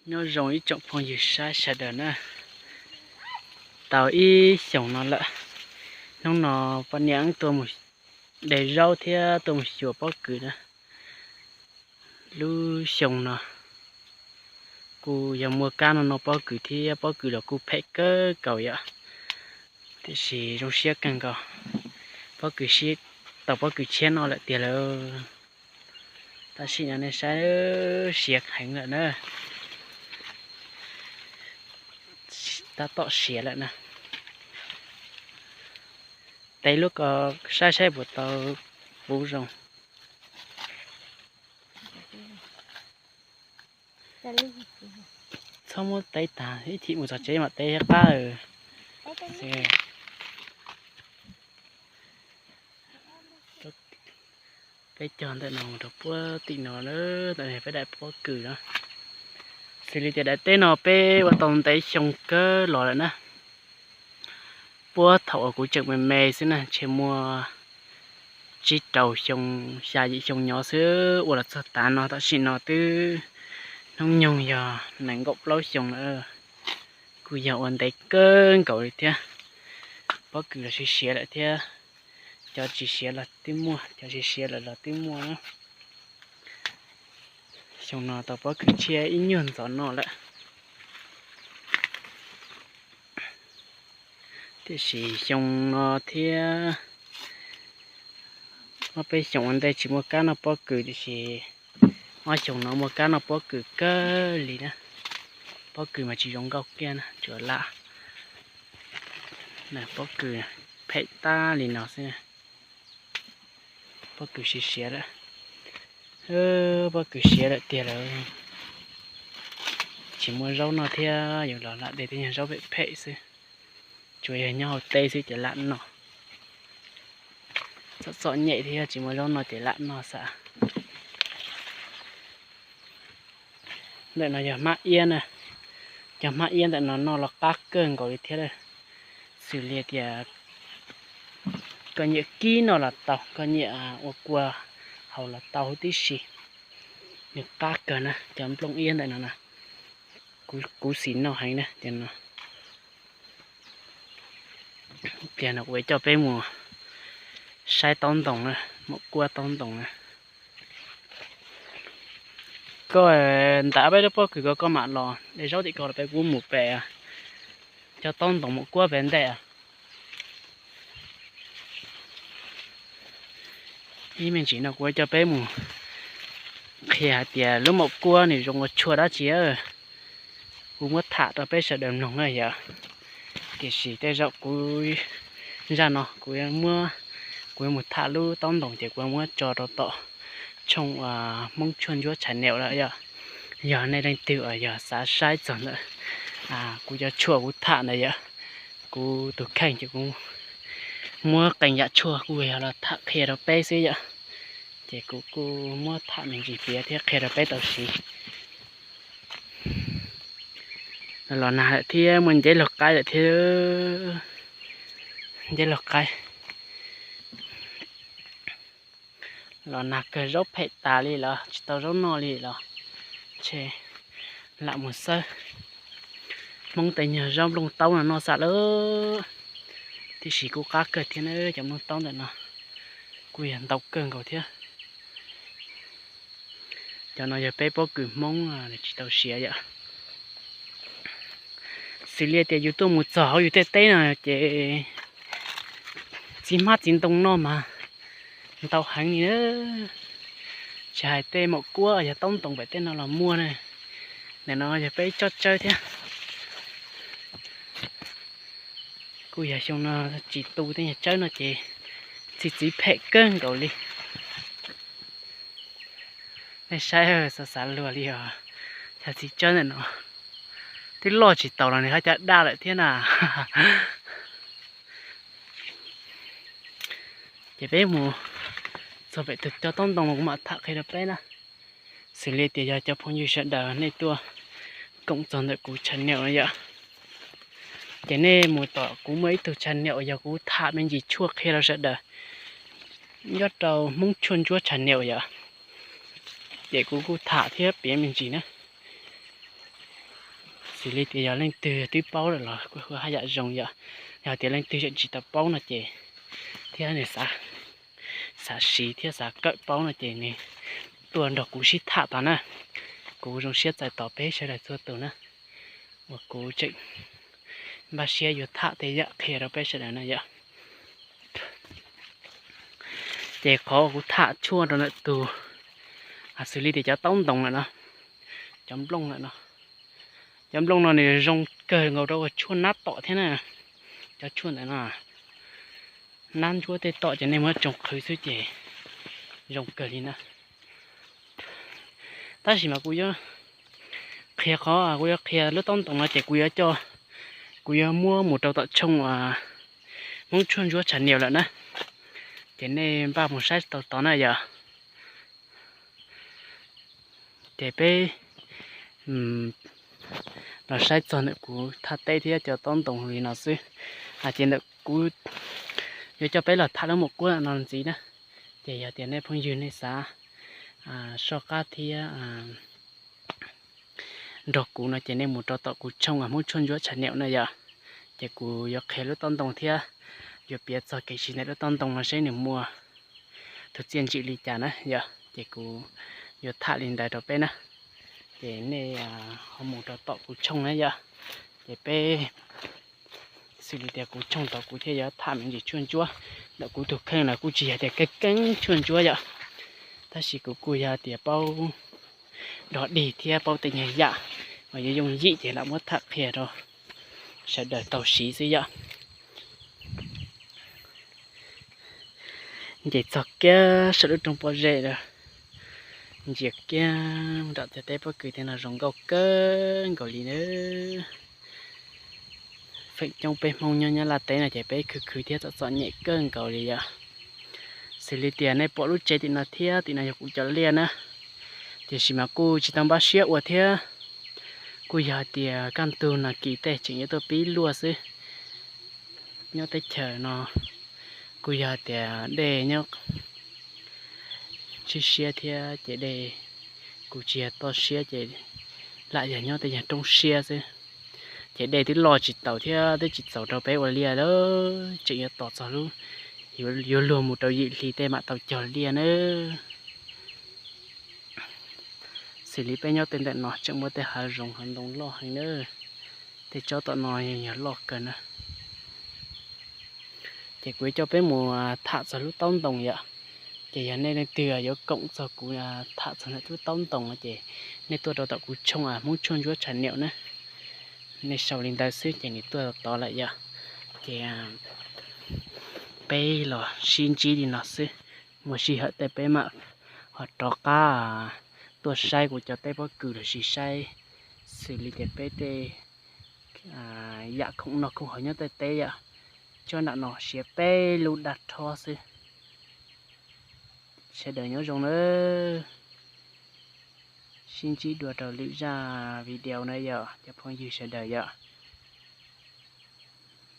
Nyob zoo ib tsoom phooj ywg saib sawv daws na, tau ib xyoos no lawm, hnub no poj niam tuaj mus de zaub thiab tuaj mus xyuas pob kws na. Lub xyoo no kuj yog muaj kab no noj pob kws thiab pob kws los kuj phem kawg nkaus yom. Tiam sis zoo siab kawg nkaus, pob kws sib, tau pob kws tshiab noj lawm tiag lawm. Tam sim no nej saib, siav heev lawm na, tab tom siav lawm na. Teb lub ko saib saib puas tau puv zoo. Txhob muab teb tag, ib chim mus txog tsev mam teb thiab qab. Peb cog ntawm no mus rau puag tim no, ntawm no peb daim pob kws na. Xws li tias daim teb no peb ua tau ntev xyoo kawg los lawm na. Puag thaum uas kuv tseem me me xwb na, ntshe muaj tsib rau xyoo, xya yim xyoo nyob xwb ua los txog tav no. Tam sim no twb hnub nyoog yog nees nkaum plaub xyoo lawm, kuj yog ua ntev kawg nkaus li thiab. Pob kws los siav siav lawm thiab, cov tsis siav los twb muaj, cov siav siav lawm los twb muaj na. Xyoo no tau pob kws tshiab ib nyuag ntxov noj lawm. Tiam sis xyoo no thiab ob peb xyoos ua ntej tsis muaj kab noj pob kws, tiam sis ob xyoos no muaj kab noj pob kws kawg li na. Pob kws mas tsis zoo nkauj kiag na, tsuas lam pob kws phem tag li no xwb. Pob kws siav siav lawm, pob kws siav lawm tiag lawm. Tsis muaj zaub noj thiab, yuav los lam de tej nyuag zaub phem phem xwb, tsuas yog nyob hauv teb xwb ces lam noj. Txom txom nyem thiab, tsis muaj zaub noj ces lam noj xav. Ntawm no yog hmab iab na, cov hmab iab ntawm no noj los qab kawg nkaus li thiab. Xws li tias koj nyiam kib noj los tau, koj nyiam ua kua haus los tau huv tib si. Nws qab kawg na, cov nplooj iab ntawm no na, kuv xis noj heev na. Pliag no kuv coj peb mus saib taub ntoos na, maum kuab taub ntoos na. Koj ntam peb lub pob kws ko koj mam los de zaub tim ko los peb kuv mus pem cov taub ntoos maum kuab pem ntej. Ib me ntsis no kuv coj peb mus qhia hais tias lub maum kuab nws zoo ua tshuaj dab tsi. Kuv muab tham rau peb sawv daws mloog na yom. Tiam sis tej zaum kuv, zaj no kuv, kuv yuav mus tham lub taub ntoos ces kuv muab tso rau tom tshooj Hmoob Tshuaj Ntsuab channel lawm yom. Yog nej leej twg uas yog xav saib txog ntawm kuv cov tshuaj kuv tham ntawd yom, kuv tus kheej ces kuv muab qee yam tshuaj kuj yog los tham qhia rau peb xwb yom. Ces kuv kuj muab tham me ntsis piav thiab qhia rau peb tau siv. Los nag lawm thiab, muaj nceb laug qaib lawm thiab. Nceb laug qaib los nag kawg, zaub phem tas li los tsis tau zaub noj li los ntshe lam mus xawb Hmoob tej nyuag zaub nplooj taub no noj xwb lawm. Tiam sis kuj qab kawg thiab na, cov nplooj taub ntawm no kuj yog ntau kawg nkaus thiab. Cov no yog peb pob kws Hmoob tsis tau siav yom. Xws li tias yus tuaj mus txog hauv yus tej teb no ces txiv hmab txiv ntoo noj mas ntau heev li na. Tsis hais tej maum kuab yog taub ntoos pem tej no los muaj na. Ntawm no yog peb tsob tsawb thiab. Kuj yog xyoo no tsis tu tej nyuag tsawb no ces txi txiv phem kawg nkaus li. Nej saib, xav xav luag li os, cov txiv tsawb ntawm no twb loj tsis taus los nws haj cov daj lawm thiab na. Ces peb mus txog pem tus cov taub ntoos no kuv mam tham qhia rau peb na. Xws li tias yog cov phooj ywg sawv daws nej tuaj koom txog ntawm kuv channel no yom, ces nej mus tom kuv muaj ib tug channel uas yog kuv tham me ntsis tshuaj qhia rau sawv daws nyob rau Hmoob Tshuaj Ntsuab channel yom. Ces kuv kuj tham thiab piav me ntsis na. Xws li tias yog leej twg twb paub lawm los kuj haj yam zoo yom. Yog tias leej twg tseem tsis tau paub no ces thiab nws xav siv thiab xav kawm paub no ces nws tuaj nrog kuv sib tham tod na. Kuv zoo siab txais tos peb sawv daws txhua tus na, uas kuv tseem npaj siab yuav tham tej yam qhia rau peb sawv daws na yom. Ces qhov kuv tham tshuaj rau ntawm tus, xws li tias cov taub ntoos lawm no, cov nplooj lawm no, cov nplooj no nws zoo kawg nkaus rau ua tshuaj nab tom thiab na. Cov tshuaj ntawm no nab ntsuab tej tom ces nej muab tsoo qhwv xwb ces zoo kawg li na. Tab sis mas kuv yuav qhia qhov kuv yuav qhia lub taub ntoos no ces kuv yuav coj, kuv yuav muab mus rau tom tshooj uas Hmoob Tshuaj Ntsuab channel lawm na, ces nej npaj mus saib tau tod na yom. Ces peb los saib txog ntawm kuv thaj teb thiab cov taub ntoos li no xwb. Hais tias ntawm kuv yuav coj peb los tham lub mus kuab no ntxiv na. Ces yog tias nej phooj ywg nej xav soj qab thiab nrog kuv no ces nej mus rau tom kuv tshooj Hmoob Tshuaj Ntsuab channel na yom. Ces kuv yuav qhia lub taub ntoos thiab yuav piav txog kev siv ntawm lub taub ntoos no seb nws muaj tus txiaj ntsig li cas na yom. Ces kuv yuav tham li ntawd rau peb na. Ces nej ho mus rau tom kuv tshooj na yom. Ces peb xws li tias kuv tshooj tod kuv thiaj yuav tham me ntsis tshuaj ntsuab. Ntawm kuv tus kheej los kuj tsis yog tias keeb keeb tshuaj ntsuab yom, tab sis kuv kuj yog tias paub dog dig thiab paub tej nyuag yam uas yuav yooj yim ces lam muab tham qhia rau sawv daws tau siv xwb yom. Nce txog kiag saum lub roob pob zeb lawm, ntsia kiag nram cov teb pob kws tej no zoo nkauj kawg nkaus li nawb. Feem coob peb Hmoob nyob Nyab Laj teb no ces peb khwv khwv thiab txom txom nyem kawg nkaus li yom. Xws li tias nej pom lub tsev tim no thiab tim no yog kuv cov liaj na, tiam sis mas kuj tsis tau npaj siab ua thiab. Kuj yog hais tias kaj ntug no kis tej tseem yuav tuaj pib luaj xwb. Nyob teb chaws no kuj yog hais tias dej nyob siab siab thiab ces dej kuj tsis yog toj siab ces lam yog nyob tej yog roob siab xwb. Ces dej twb loj tsis taus thiab twb tsis txaus rau peb ua liaj lawm, tseem yuav tos txog lub, yuav luag mus rau yim hli tej mam tau cog liaj nawb. Xws li peb nyob tej ntawm no tseem muaj tej hav zoov hav ntoo loj heev na. Tej tsob tom no yog loj kawg na. Ces kuv yuav coj peb mus tham txog lub taub ntoos yom. Ces yog nej leej twg yuav koom txog kuv tham txog ntawm lub taub ntoos no ces nej tuaj rau tom kuv tshooj Hmoob Tshuaj Ntsuab channel na. Nej sau li ntawd xwb ces nws tuaj tod lawm yom. Ces peb los sib ntsib li no xwb, muaj sij hawm tej peb mam ho rov qab tuaj saib kuv cov teb pob kws lossis saib xws li tias peb tej yam khoom noj khoom haus nyob tej teb yom. Tsob nram no siav peb lub dab rhob xwb. Sawv daws nyob zoo nawb. Sib ntsib dua rau lwm zaj video na yom cov phooj ywg sawv daws yom.